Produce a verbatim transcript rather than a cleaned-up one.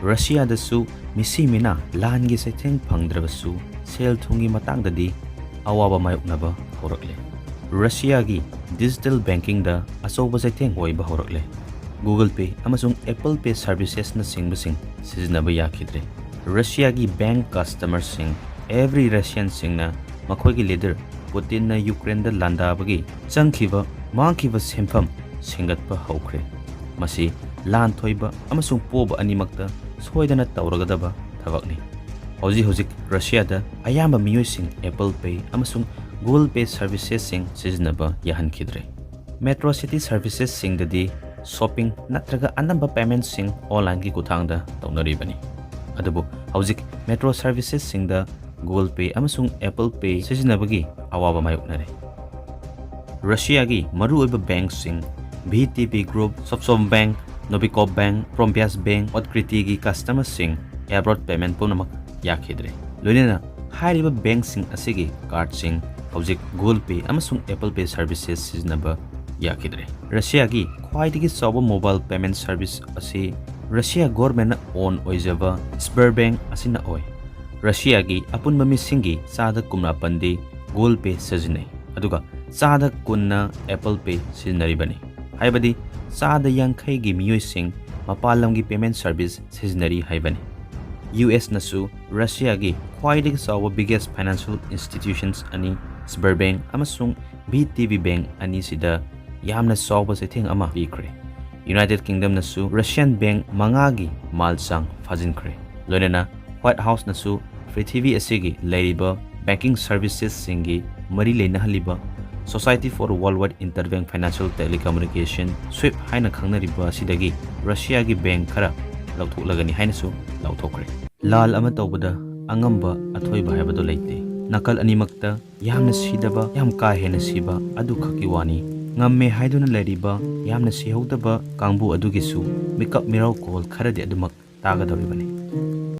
ꯔꯁꯤꯌꯥꯗꯁꯨ ꯃꯤꯁꯤ ꯃꯤꯅꯥ ꯂꯥꯟꯒꯤ ꯆꯩꯊꯦꯡ ꯐꯪꯗ꯭ꯔꯕꯁꯨ ꯁꯦꯜ ꯊꯨꯝꯒꯤ ꯃꯇꯥꯡꯗꯗꯤ ꯑꯋꯥꯕ ꯃꯥꯌꯣꯛꯅꯕ ꯍꯧꯔꯛꯂꯦ꯫ ꯔꯁꯤꯌꯥꯒꯤ digital bankingꯗ ꯑꯆꯧꯕ ꯆꯩꯊꯦꯡ ꯑꯣꯏꯕ ꯍꯧꯔꯛꯂꯦ꯫ Google Pay ꯑꯃꯁꯨꯡ Apple Pay servicesꯅꯆꯤꯡꯕꯁꯤꯡ ꯁꯤꯖꯤꯟꯅꯕ ꯌꯥꯈꯤꯗ꯭ꯔꯦ꯫ ꯔꯁꯤꯌꯥꯒꯤ bank customerꯁꯤꯡ, every Russianꯁꯤꯡꯅ ꯃꯈꯣꯏꯒꯤ leader ꯄꯨꯇꯤꯟꯅ ꯌꯨꯀ꯭ꯔꯦꯟꯗ ꯂꯥꯟꯗꯥꯕꯒꯤ ꯆꯪꯈꯤꯕ ꯃꯥꯡꯈꯤꯕ ꯁꯦꯟꯐꯝ ꯁꯤꯡꯒꯠꯄ ꯍꯧꯈ꯭ꯔꯦ꯫ ꯃꯁꯤ ꯂꯥꯟ ꯊꯣꯏꯕ ꯑꯃꯁꯨꯡ ꯄꯣꯕ ꯑꯅꯤꯃꯛꯇ ꯁꯣꯏꯗꯅ ꯇꯧꯔꯒꯗꯕ ꯊꯕꯛꯅꯤ꯫ ꯍꯧꯖꯤꯛ ꯍꯧꯖꯤꯛ ꯔꯁꯤꯌꯥꯗ ꯑꯌꯥꯝꯕ ꯃꯤꯑꯣꯏꯁꯤꯡ Apple Pay ꯑꯃꯁꯨꯡ Google Pay servicesꯁꯤꯡ ꯁꯤꯖꯤꯟꯅꯕ ꯌꯥꯍꯟꯈꯤꯗ꯭ꯔꯦ꯫ Metro city servicesꯁꯤꯡꯗꯗꯤ shopping ꯅꯠꯇ꯭ꯔꯒ ꯑꯅꯝꯕ paymentꯁꯤꯡ onlineꯒꯤ ꯈꯨꯠꯊꯥꯡꯗ ꯇꯧꯅꯔꯤꯕꯅꯤ꯫ ꯑꯗꯨꯕꯨ ꯍꯧꯖꯤꯛ metro servicesꯁꯤꯡꯗ Google Pay ꯑꯃꯁꯨꯡ Apple Pay ꯁꯤꯖꯤꯟꯅꯕꯒꯤ ꯑꯋꯥꯕ ꯃꯥꯌꯣꯛꯅꯔꯦ꯫ ꯔꯁꯤꯌꯥꯒꯤ ꯃꯔꯨꯑꯣꯏꯕ bankꯁꯤꯡ V T B Group, Sovcombank, Novikombank, Prombias Bank, Otkrityꯒꯤ customerꯁꯤꯡ abroad payment ꯄꯨꯝꯅꯃꯛ ꯌꯥꯈꯤꯗ꯭ꯔꯦ꯫ ꯂꯣꯏꯅꯅ ꯍꯥꯏꯔꯤꯕ bankꯁꯤꯡ ꯑꯁꯤꯒꯤ cardꯁꯤꯡ ꯍꯧꯖꯤꯛ Google Pay ꯑꯃꯁꯨꯡ Apple Pay services ꯁꯤꯖꯤꯟꯅꯕ ꯌꯥꯈꯤꯗ꯭ꯔꯦ꯫ ꯔꯁꯤꯌꯥꯒꯤ ꯈ꯭ꯋꯥꯏꯗꯒꯤ ꯆꯥꯎꯕ mobile payment service ꯑꯁꯤ ꯔꯁꯤꯌꯥ governmentꯅ own ꯑꯣꯏꯖꯕ Sberbank ꯑꯁꯤꯅ ꯑꯣꯏ꯫ ꯔꯁꯤꯌꯥꯒꯤ ꯑꯄꯨꯟꯕ ꯃꯤꯁꯤꯡꯒꯤ ꯆꯥꯗ ꯀꯨꯟꯃꯥꯄꯟꯗꯤ Google Pay ꯁꯤꯖꯤꯟꯅꯩ, ꯑꯗꯨꯒ ꯆꯥꯗ ꯀꯨꯟꯅ Apple Pay ꯁꯤꯖꯤꯟꯅꯔꯤꯕꯅꯤ꯫ ꯍꯥꯏꯕꯗꯤ ꯆꯥꯗ ꯌꯥꯡꯈꯩꯒꯤ ꯃꯤꯑꯣꯏꯁꯤꯡ ꯃꯄꯥꯟ ꯂꯝꯒꯤ payment service ꯁꯤꯖꯤꯟꯅꯔꯤ ꯍꯥꯏꯕꯅꯤ꯫ U Sꯅꯁꯨ ꯔꯁꯤꯌꯥꯒꯤ ꯈ꯭ꯋꯥꯏꯗꯒꯤ ꯆꯥꯎꯕ biggest financial institutions ꯑꯅꯤ, Sberbank ꯑꯃꯁꯨꯡ V T B Bank ꯑꯅꯤꯁꯤꯗ ꯌꯥꯝꯅ ꯆꯥꯎꯕ ꯆꯩꯊꯦꯡ ꯑꯃ ꯄꯤꯈ꯭ꯔꯦ꯫ United Kingdomꯅꯁꯨ Russian bank ꯃꯉꯥꯒꯤ ꯃꯥꯜ ꯆꯥꯡ ꯐꯥꯖꯤꯟꯈ꯭ꯔꯦ꯫ ꯂꯣꯏꯅꯅ White Houseꯅꯁꯨ ꯄ꯭ꯔꯤꯊꯤꯕꯤ ꯑꯁꯤꯒꯤ ꯂꯩꯔꯤꯕ banking servicesꯁꯤꯡꯒꯤ ꯃꯔꯤ ꯂꯩꯅꯍꯜꯂꯤꯕ Society for Worldwide Interbank Financial Telecommunication, SWIFT ꯍꯥꯏꯅ ꯈꯪꯅꯔꯤꯕ ꯑꯁꯤꯗꯒꯤ ꯔꯁꯤꯌꯥꯒꯤ bank ꯈꯔ ꯂꯧꯊꯣꯛꯂꯒꯅꯤ ꯍꯥꯏꯅꯁꯨ ꯂꯥꯎꯊꯣꯛꯈ꯭ꯔꯦ꯫ ꯂꯥꯜ ꯑꯃ ꯇꯧꯕꯗ ꯑꯉꯝꯕ ꯑꯊꯣꯏꯕ ꯍꯥꯏꯕꯗꯨ ꯂꯩꯇꯦ꯫ ꯅꯥꯀꯜ ꯑꯅꯤꯃꯛꯇ ꯌꯥꯝꯅ ꯁꯤꯗꯕ, ꯌꯥꯝ ꯀꯥ ꯍꯦꯟꯅ ꯁꯤꯕ ꯑꯗꯨ ꯈꯛꯀꯤ ꯋꯥꯅꯤ꯫ ꯉꯝꯃꯦ ꯍꯥꯏꯗꯨꯅ ꯂꯩꯔꯤꯕ, ꯌꯥꯝꯅ ꯁꯤꯍꯧꯗꯕ ꯀꯥꯡꯕꯨ ꯑꯗꯨꯒꯤꯁꯨ ꯃꯤꯀꯞ ꯃꯤꯔꯥꯎ ꯀꯣꯜ ꯈꯔꯗꯤ ꯑꯗꯨꯃꯛ ꯇꯥꯒꯗꯧꯔꯤꯕꯅꯤ꯫